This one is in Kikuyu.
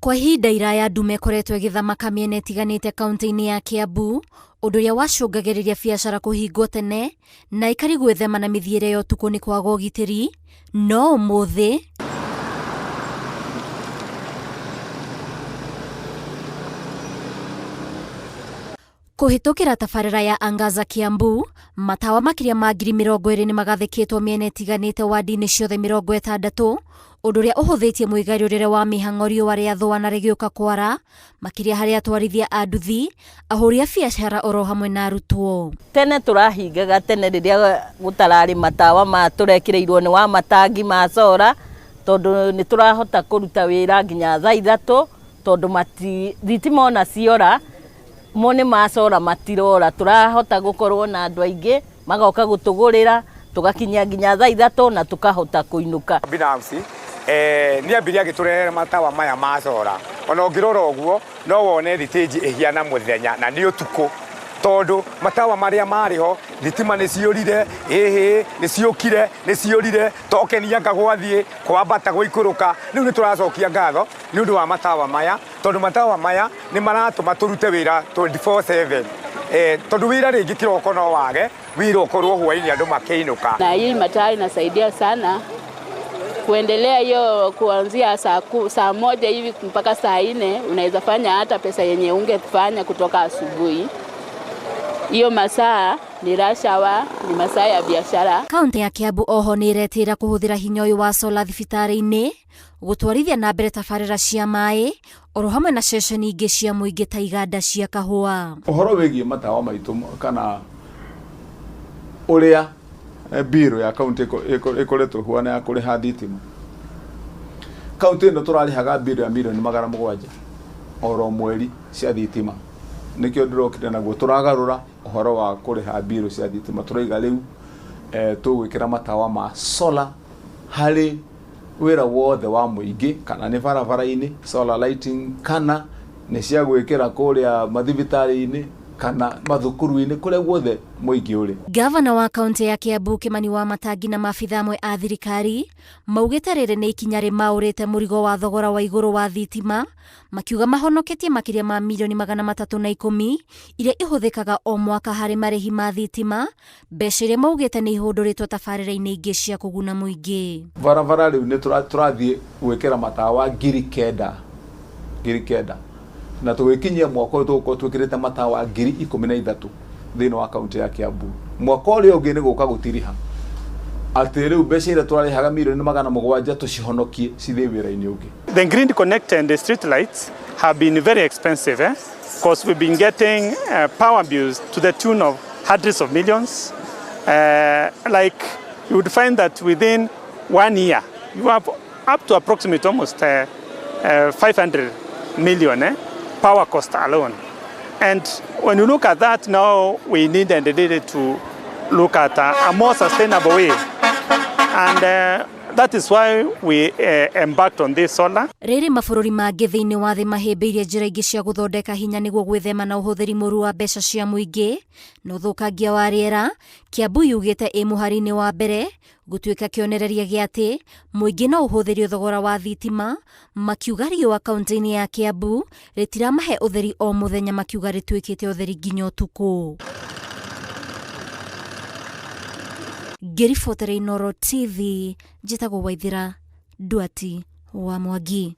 Kwa ihinda iraya ndume ĩkoretwo ĩgĩthamaka mĩena ĩtiganĩte kaunti-inĩ ya Kiambu, ũndũ ũrĩa wacũngagĩrĩria biacara kũhingwo tene na aikari gwĩthema na mĩthiĩre ya ũtukũ nĩ kwaga ũgitĩri, no ũmũthĩ Kũhĩtũkĩra tabarĩra ya Angaza Kiambu, matawa makĩria ma 20,000 nĩ magathĩkĩtwo mĩena ĩtiganĩte wandi-inĩ ciothe 60, ũndũ ũrĩa ũhũthĩtie mwĩgariũrĩre wa mĩhang'o riũa rĩathũa na rĩgĩũka kwara, makĩria harĩ atwarithia a nduthi, ahũri a biacara oro hamwe na arutwo. Tene tũrahingaga tene rĩrĩa gũtararĩ matawa ma tũrekĩrĩirwo nĩ wa matangi ma cora, tondũ nĩ tũrahota kũruta wĩra nginya thaa 3 tondũ mati, thitima ona ciora, mo nĩ macora matirora, tũrahota gũkorwo na andũ aingĩ magoka gũtũgũrĩra, tũgakinyia nginya thaa 3 na tũkahota kũinũka. Binafsi nĩ ambirie agĩtũrehera matawa maya ma cora, ona ũngĩrora ũguo no wone thitĩnji ĩhiana mũthenya na nĩ ũtukũ, tondũ matawa marĩa marĩ ho thitima nĩ ciũrire, ĩhĩ nĩ ciũkire, nĩ ciũrire, tokeni anga gwathiĩ kwambata gũikũrũka. Rĩu nĩ tũracokia ngatho nĩ ũndũ wa matawa maya, tondũ matawa maya nĩ maratũma tũrute wĩra 24/7, tondũ wĩra rĩngĩ kĩroko no wage, wĩra ũkorwo hwainĩ andũ makĩinũka. Na hii mataa inasaidia sana kuendelea hiyo kuanzia saa 1 hivi mpaka saa 4, unaweza fanya hata pesa yenye ungefanya kutoka asubuhi. Hiyo masaa ni rush hour, ni masaa ya biashara. Kaunti ya Kiambu oho nĩ ĩretĩra kũhũthĩra hinya ũyũ wa sola thibitarĩ-inĩ gũtwarithia na mbere tabarĩra cia maĩ oro hamwe na ceceni ingĩ cia mũingĩ ta iganda cia kahũa. Ũhoro wĩgiĩ matawa maitũ kana ũrĩa bill ya kaunti ĩkoretwo ĩhuana ya kũrĩha thitima. Kaunti ĩno tũrarĩhaga bill ya mirioni 700 oro mweri cia thitima. Nĩkĩo ndĩrokire naguo tũragarũra ũhoro wa kũrĩha bill cia thitima, tũraiga rĩu tũgwĩkĩra matawa ma solar harĩ wĩra wothe wa mũingĩ, kana nĩ barabara-inĩ solar lighting, kana nĩ cia gwĩkĩra kũrĩa mathibitarĩ-inĩ kana mathukuru-inĩ kũrĩa guothe mũingĩ ũrĩ. Gavana wa kaunti ya Kiambu Kimani wa Matangi na maabitha amwe a thirikari maugĩte rĩrĩ nĩ ikinya rĩmaũrĩte mũrigo wa thogora wa igũrũ wa thitima, makiuga mahonoketie makĩria ma mirioni 310 iria ihũthĩkaga o mwaka harĩ marĩhi ma thitima, mbeca iria maugĩte nĩ ihũndũrĩtwo tabarĩra-inĩ ingĩ cia kũguna mũingĩ. Barabara rĩu nĩ tũrathiĩ gwĩkĩra matawa 9,000, 9,000 na tũgĩkinyia mwaka ũyũ tũgũkorwo twĩkĩrĩte matawa 13,000 thĩinĩ wa kaunti ya Kiambu. Mwaka ũrĩa ũngĩ nĩ gũka gũtiriha atĩ rĩu mbeca iria tũrarĩhaga mirioni 700 tũcihonokie cithiĩ wĩra-inĩ ũngĩ. The grid connected and street lights have been very expensive, Because we've been getting power bills to the tune of hundreds of millions. Like you would find that within 1 year, you have up to approximately almost 500 million power cost alone. And when you look at that now, we need and needed to look at a more sustainable way. And that is why we embarked on this solar. Rĩrĩ mabũrũri mangĩ thĩinĩ wa thĩ mahĩmbĩirie njĩra ingĩ cia gũthondeka hinya nĩguo gwĩthema na ũhũthĩri mũru wa mbeca cia mũingĩ na ũthũkangia wa rĩera, Kiambu yugĩte ĩ mũhari-inĩ wa mbere gũtuĩka kĩonereria gĩa atĩ mũingĩ no ũhũthĩrio thogora wa thitima, makiuga riũa kaunti-inĩ ya Kiambu rĩtiramahe ũtheri o mũthenya, makiuga rĩtuĩkĩte ũtheri nginya ũtukũ. Ngĩribotera Inooro TV, njĩtagwo Waithĩra Nduati wa Mwangi.